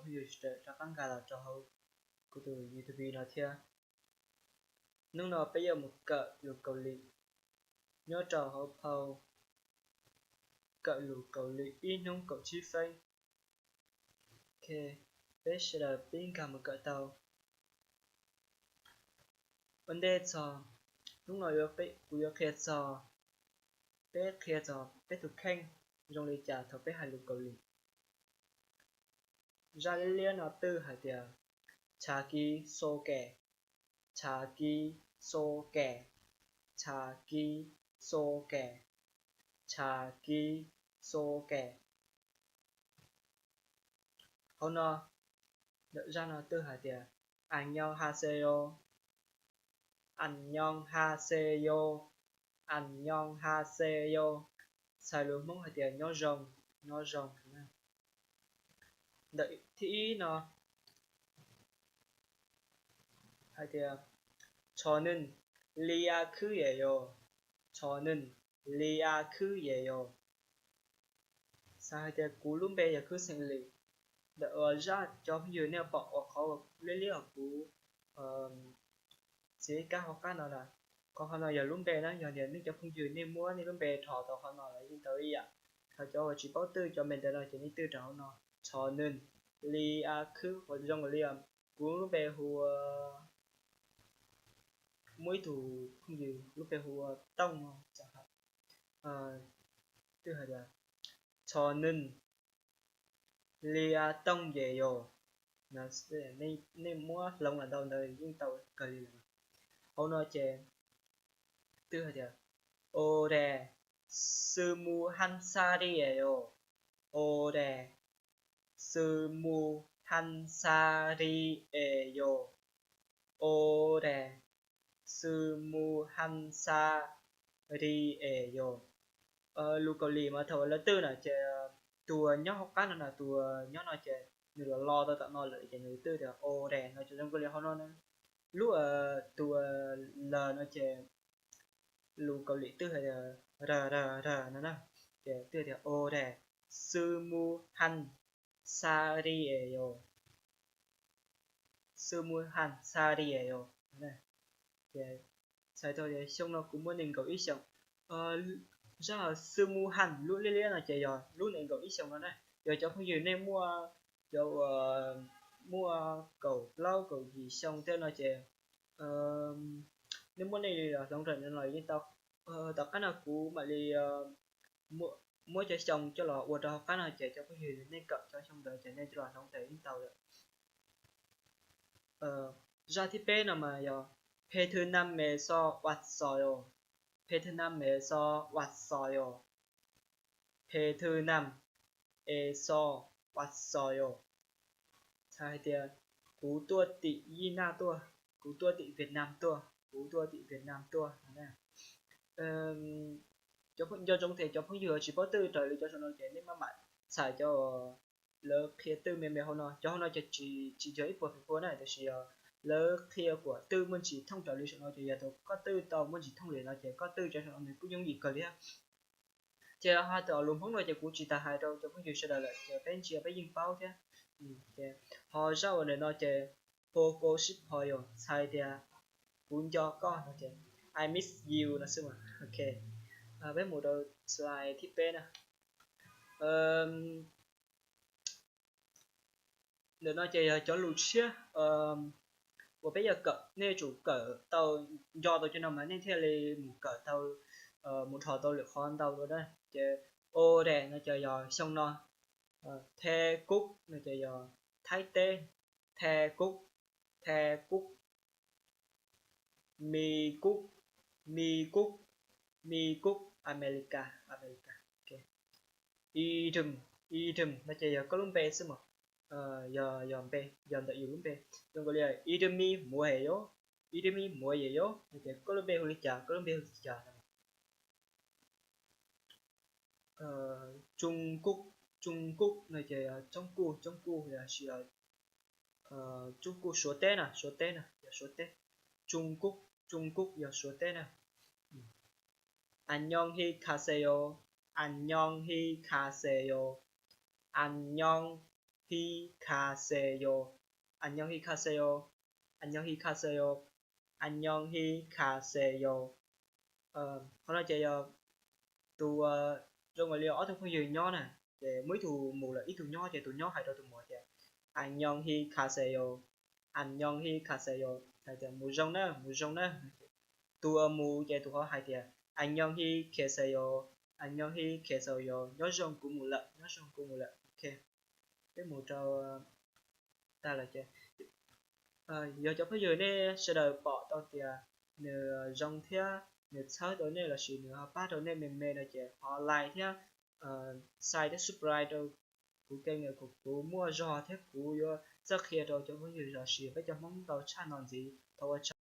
Phooj ywg rov qab nkag los rau hauv kuv tus YouTube no thiab. Hnub no peb yuav mus kawm lus Kaus Lim nyob rau hauv phau kawm lus Kaus Lim ib hnub kaum tsib feeb. Ok, peb sawv daws pib nkag mus kawm tau. Ua ntej txog, hnub no kuv yuav qhia txog, peb qhia txog peb tus kheej zoo li cas thaum peb hais lus Kaus Lim. Zaj liab liab no twb hais tias, chav kib xo kem, chav kib xo kem, chav kib xo kem, chav kib xo kem. Hauv no, ntawm zaj no twb hais tias, 안녕하세요, 안녕하세요, 안녕하세요. Txhais lus Hmoob hais tias nyob zoo, nyob zoo. Ntawm thib ib no hais tias, 저는 리아크예요, 저는 리아크예요. Txhais hais tias kuv lub npe yog Khwb Xeem Lis. Ntawm zaj cov phooj ywg nej pom uas qhov liab liab uas kuv txiav kab hauv qab no na, qhov qhov no yog lub npe na, yog tias nej cov phooj ywg nej muab nej lub npe dhos tau qhov no los yeej tau ib yam. Ho cov uas tsis paub twj cov npe ntawd no ces nej twj rau hauv no, 저는 리아크, zoo li kuv lub npe hu ua, muaj ib tug phooj ywg lub npe hu ua Tooj no, twb hais tias, 저는 리아ܛܘܢܝܐ. Nej muab hloov los ntau ntawd yeej tau kawg li lawm. Hauv no ces twb hais tias, 올해 스물한 살이에요, 올해 스물한 살이에요, 올해 스물한 살이에요. Lus Kaus Lim mas thaum lawv twj no ces tus uas nyob hauv qab no na, tus uas nyob no ces nws los los tau tom no lawm ces nws twj tias ore no ces zoo li hauv no na. Lub tus uas las no ces lus Kaus Lim twb hais tias ra ra ra no na, ces twb tias ore 스물한 살이에요, 스물한 살이에요. Ces txhais tau tias xyoo no kuv muaj nees nkaum ib xyoos. Zaj 스물한 lub liab liab no ces yog lub nees nkaum ib xyoos no na. Yog cov phooj ywg nej muaj cov uas muaj kaum plaub kaum yim xyoo tej no ces nej muab nej li los hloov raws no los yeej tau. Tom qab no kuv mam li muab cov xyoo coj los ua rau hauv qab no ces cov phooj ywg nej kawm cov xyoo ntawd ces nej coj los hloov raws yeej tau lawm. Zaj thib peb no mas yog Bhehnam es so wassoyo, Bhehnam es so wassoyo, Bhehnam es so wassoyo. Txhais hais tias kuv tuaj tim Yij Naj tuaj, kuv tuaj tim Việt Nam tuaj, kuv tuaj tim Việt Nam tuaj. Nco ntsoov tias cov phooj ywg tsis paub twj raws li cov saum no ces nej maj mam txhais cov lawv qhia twj me me hauv no. Cov hauv no ces tsis yog ib puas feem pua na, tiam sis lawv qhia kuas twj muaj ntsis thooj raws li saum no ces yog tias koj twj tau muaj ntsis thooj li no ces koj twj cov saum no nws kuj yooj yim kawg li. Ces ho tom lus Hmoob no ces kuv tsis tas hais rau cov phooj ywg sawv daws lawm ces peb ntsia peb yeej paub thiab. Ho zaj uas ntawm no ces poco sib pho yos txhais tias kuv nco koj no ces I miss you no xwb mas. Ok, peb mus rau slide thib peb na. Ntawm no ces yog cov lus tshiab uas peb yuav kawm, nej yuav tsum kawm tau, nco tau cov no mas nej thiaj li mus kawm tau, mus dhos tau lwm qhov ntau dua na. Ces ore no ces yog xyoo no, the kub no ces yog Thaib teb, the kub, the kub, mi kub, mi kub, mi kub, Amelikas, Amelikas. Item, item no ces yog koj lub npe xwb mas, yog, yog npe, yog ntawm yus lub npe. Zoo nkaus li item mi muaye yo, item mi muaye yo no ces koj lub npe hu li cas, koj lub npe hu li cas no. Tsoo kub, tsoo kub no ces tsoob kuj, tsoob kuj los sis tsoob kuj Suav teb na, Suav teb na, yog Suav teb. Tsoo kub, tsoo kub yog Suav teb na. Annyeonghaseyo, annyeonghaseyo, annyeonghaseyo. 안녕히 가세요. 안녕히 가세요. 안녕히 가세요. 안녕히 가세요. Qhov no ces yog tus, zoo li ob tug phooj ywg nyob na, ces muaj ib tug mus lawm ib tug nyob, ces tus nyob hais rau tus mus tias 안녕히 가세요. 안녕히 가세요. Hais tias mus zoo na, mus zoo na. Tus mus ces tus ho hais tias 안녕히 계세요. 안녕히 계세요. Nyob zoo, kuv mus lawm, nyob zoo, kuv mus lawm. Ok, peb mus rau tag lawm ces yog cov phooj ywg nej sawv daws pom tau tias nws zoo thiab nws txhawb tau nej lossis nws ho pab tau nej me me no ces ho like thiab subscribe rau kuv kênh kom kuv muaj zog thiab kuv yuav txawj qhia rau cov phooj ywg lossis peb cov Hmoob ntau tshaj no ntxiv. Thov ua tsaug.